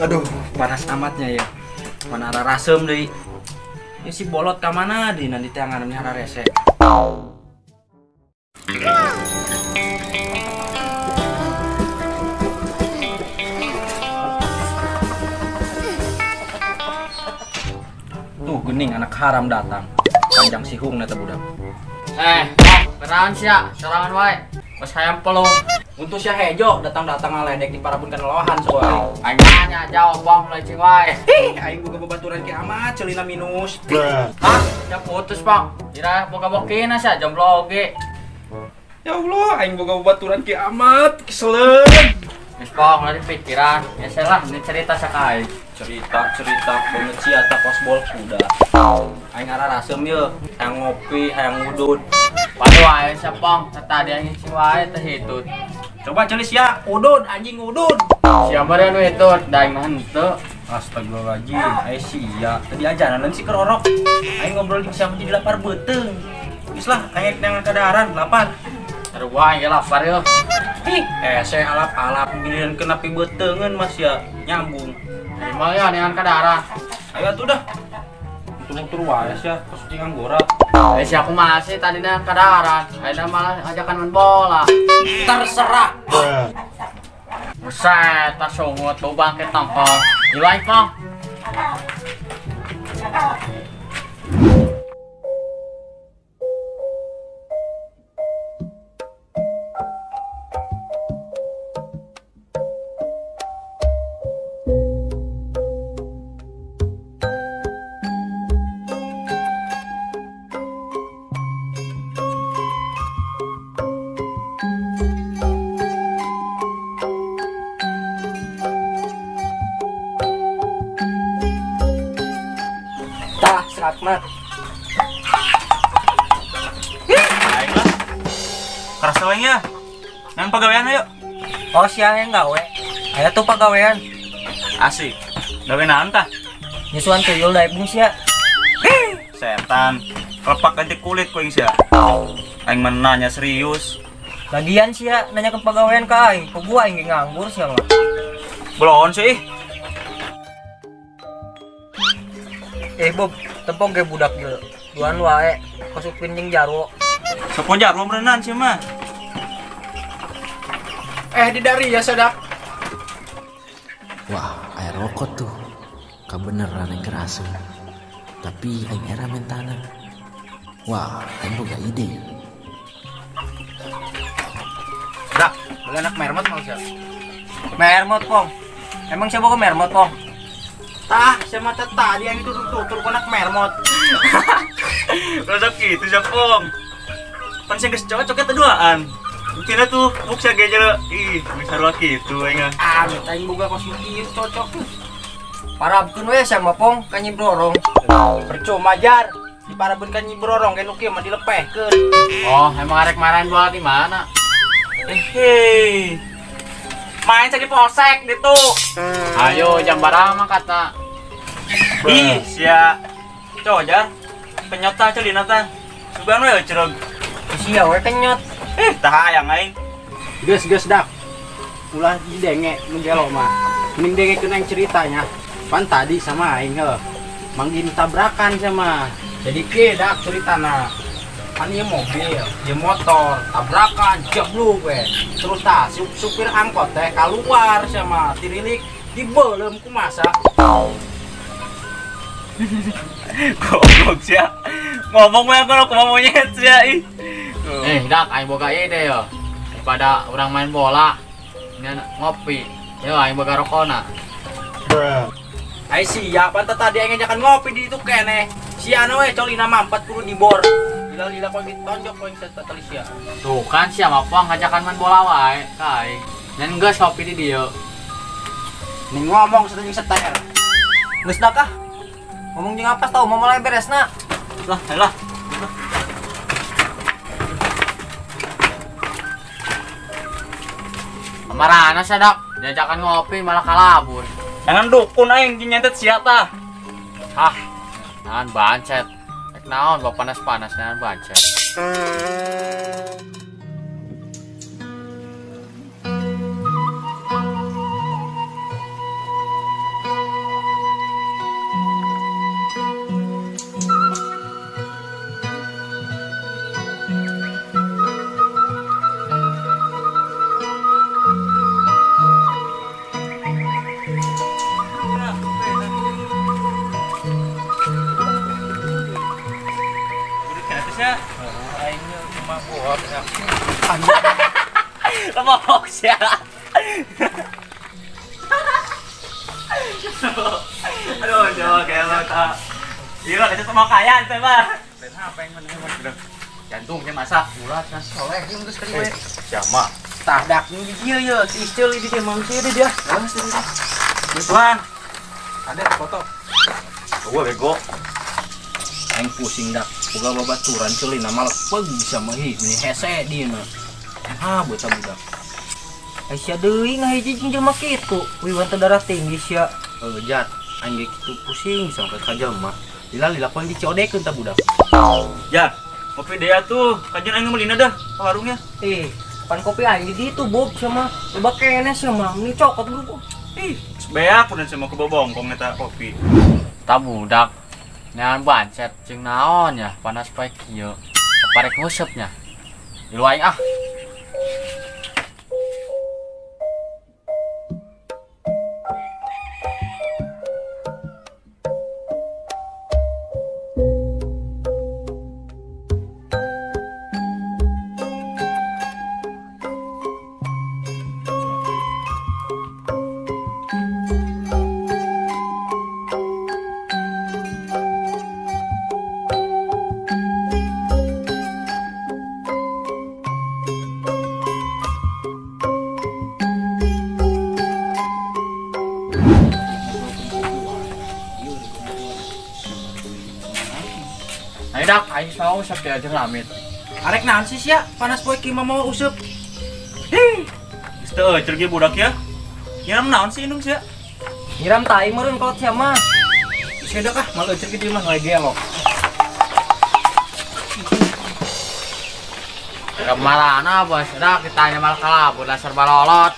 Aduh, panas amatnya ya. Mana arah rasem deui. Ini si bolot ka mana deui nanti tangan ini arah rese. Tuh gening anak haram datang. Panjang sihung eta budak. Keran sia, sorangan wae. Wes hayam pelung. Untuk sia hejo datang-datang ngaledek di parabun kana lohan soal. Aing nanya jawab bang lecing wae. Ih, aing boga babaturan ki amat celina minus. Hah? Ya putus, Pak. Kira boga bokina sia jomblo oge. Ya Allah, aing boga babaturan ki amat keseleun. Geus pong lagi pikiran. Ya salah ini cerita sakai. Cerita-cerita banget sia tak kosbol kuda. Aing arah rasem ye, hayang ngopi, hayang ngudud. Waduh aing sia pong, tadi aing ngisi wae teh hitut. Coba celis ya, udud anjing udud. Sia meureun nu hitut, da aing mah henteu. Astagfirullahaladzim, aing sia. Tadi ajaran si kerorok. Aing ngobrol jeung siapa jadi lapar beuteung. Geus lah, aing neangan kadaharan, lapar. Aduh aing ge lapar yeuh. Ih, saya alap-alap giliran kena pi beuteungeun mas ya, nyambung. Emang ya neangan kadaharan. Ayo atuh dah. Tur-tur wae sia, kos cing anggora. Si aku masih tadi neangan kadaharan. Ayeuna malah ajakan main bola. Terserah. Buset, tas sungut bau bangke tongkol. Dilai, Pong. Tah, seratmat. Aing lah. Keras ya. Nang pagawean ayo. Oh, sia yang gawe. Aya tuh pagawean. Asik. Gawe naon tah? Nyusuan tuyul daek bung sia. Setan. Kelepak ganti kulit ku sia. Aing mah nanya serius. Lagian sia nanya ke pagawean ka aing, ku gua aing nganggur sia mah. Belon sih. Bob, tempong ge budak gila. Duan wae, kosupin jeung jarwo. Sopo jarwo berenang sih mah. Di dari ya sadak. Wah, air rokok tuh. Kabeneran aing kerasum. Tapi aing era mentana. Wah, aing boga ide. Dak, beli anak mermot mau sia. Mermot, Pong. Emang siapa boga mermot, Pong? Tah, sama tadi yang itu tutur anak mermot. Rasa gitu sia, Pong. Pan sing geus cocok eta duaan. Buktina tuh buk sia ge jero. Ih, geus sarua kitu aing. Ah, aing boga kos ieu cocok tuh. Parabkeun we sia mah, Pong, ka Nyi Brorong. Percuma jar. Diparabkeun ka Nyi Brorong ge nu kieu mah dilepehkeun. Oh, emang arek marahin bola di mana? Hei. Main jadi polsek gitu. Ayo jam barang mah kata. Ih, sia. Cojar. Kenyot tah celina tah. Sugan we cereg. Sia we kenyot. Tah hayang aing. Geus dak. Ulah didenge nu gelo mah. Mending dengekeun aing ceritanya. Pan tadi sama aing heuh. Manggih tabrakan sama. Jadi kieu dak ceritana. Pan ieu mobil, ieu motor, tabrakan, jebluk we. Terus tah supir angkot teh keluar sama tirilik dibeuleum ku masa. Goblok sia. Ngomong we aku kumaha monyet sia ih. Dak aing boga ide yo. Daripada urang main bola, ini ngopi. Yo aing boga rokona. Ai sia, pantat tadi aing ngajakan ngopi di itu keneh. Sia we colina mampat kudu dibor. Lila-lila kau ditonjok kau yang tali sia. Tuh kan sia mah pong ngajakan main bola wae, kai. Nyan geus ngopi di dieu. Nih ngomong setuju setel. Geus dak ah. Ngomong jeung apa tau mau mulai beresna. Lah, lah. Kamarana sia dak, diajakan ngopi malah kalabur. Jangan dukun aing jeung nyentet sia tah. Hah. Naon bancet. Rek naon bawa panas-panas naon bancet. Lemok sia. Aduh, jauh kayak lo tak. Iya, itu sama kaya itu mah. Lain apa yang mana emang jantungnya masak ulat kan soleh ieu geus kali we. Siapa? Tah dak nu di dieu ye, si Iscil di dieu mang sih dia. Tuan. Ada foto. Gua bego. Aing pusing dak. Boga babaturan ceulina malah peg bisa mah hi, meni hese dieu mah. Ah, buat budak. Sia deui ngahiji jeung jelema kitu. Wiwan teh darah tinggi sia. Heuh jat, aing ge kitu pusing sampe ka jelema. Lila-lila poe dicodekeun tah budak. Jat, kopi dia tuh, kajian aing meulina dah ka warungnya. Ih, pan kopi aing di ditu Bob sama loba keneh sia mah, meni cokot bro. Ih, beak udah sama kebobongkong eta kopi. Tah budak. Nean bancet jeung naon ya, panas poe kieu. Parek nguseup nya. Ilu aing ah. Ayo dak, aing mau usep ya jeung lamit. Arek naon sih sia? Panas poe kieu mah mau useup. Hih. Geus teu euceur ge budak ya. Nyiram naon sih indung sia? Nyiram tai meureun kolot sia mah. Geus dak ah, mal euceur ge dieu mah gelok. Kamarana bos, dak ditanya malah kalabur dasar balolot.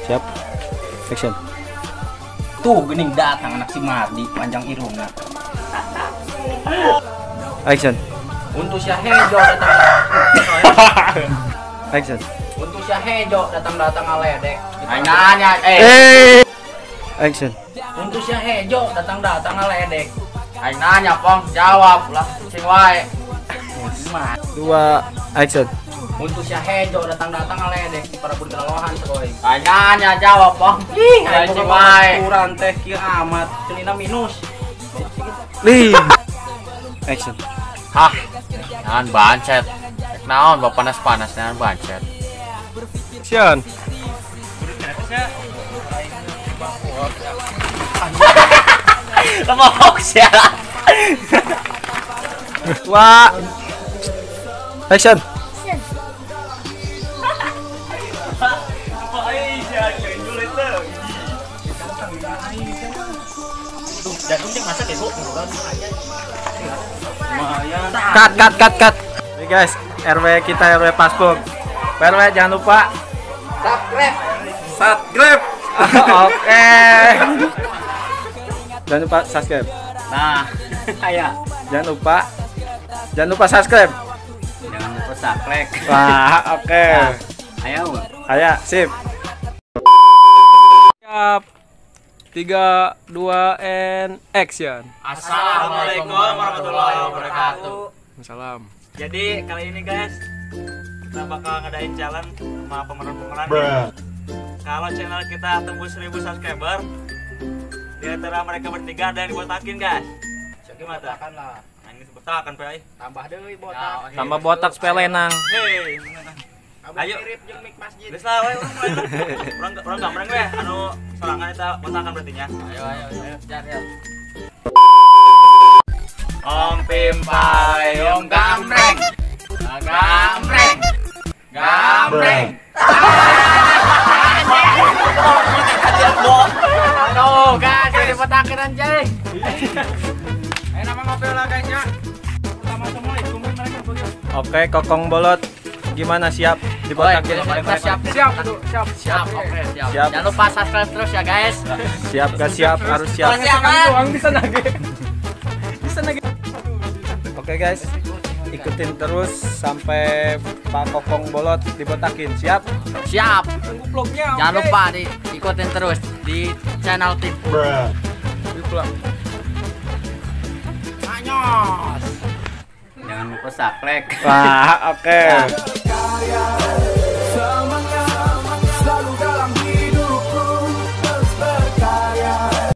Siap. Action. Tuh gening datang anak si Mardi panjang irungna. Action. Untuk si Hejo datang. Action. Untuk si Hejo datang-datang ngaledek. Aing nanya Action. Untuk si Hejo datang-datang ngaledek. Aing nanya pong, jawab lah sing wae. 2 action. Untuk si Hejo datang-datang ngaledek di para bergalohan coy. Aing nanya jawab pong. Ih, aing sing wae. Kurang teh kieu amat, celina minus. Lih. Action. Hah. Naon bancet. Rek naon bawa panas-panas naon bancet. Action. Lemok sia. 2 action. Jantung masak ya, Bu. Lumayan. Cut cut cut cut. Nih guys, RW kita RW Pasbog. RW jangan lupa subscribe. Subscribe. Oke. Jangan lupa subscribe. Nah, kayak jangan lupa subscribe. Jangan lupa subscribe. Wah, oke. Ayo. Ayo, sip. Siap. 3, 2, and action. Assalamualaikum warahmatullahi wabarakatuh. Salam. Jadi kali ini guys, kita bakal ngadain challenge sama pemeran-pemeran. Kalau channel kita tembus 1000 subscriber, di antara mereka bertiga ada yang dibotakin, guys. Gimana? Botakan lah. Nah, ini botakan, Pak. Tambah deui botak. Tambah botak supaya lenang. Hei. Ayo. Mirip jeung mik masjid. Geus lah we urang urang gambreng we anu sorangan eta botakan berarti nya. Ayo ayo ayo jar ya. Om pim payung gambreng. Gambreng. Gambreng. Aduh, guys, jadi botakin anjing. Ayo nama ngopi lah guys ya. Pertama semua tungguin mereka begitu. Oke, Kokong Bolot. Gimana, siap dibotakin? Siap, siap, siap, siap, oke, siap. Jangan lupa subscribe terus ya guys. Siap, gak siap, harus siap. Doang bisa nage. Bisa nage. Oke guys, ikutin terus sampai Pak Kokong Bolot dibotakin. Siap? Siap. Tunggu vlognya. Jangan lupa diikutin terus di channel Tip. Anyos. Jangan lupa subscribe. Wah, oke. Karya.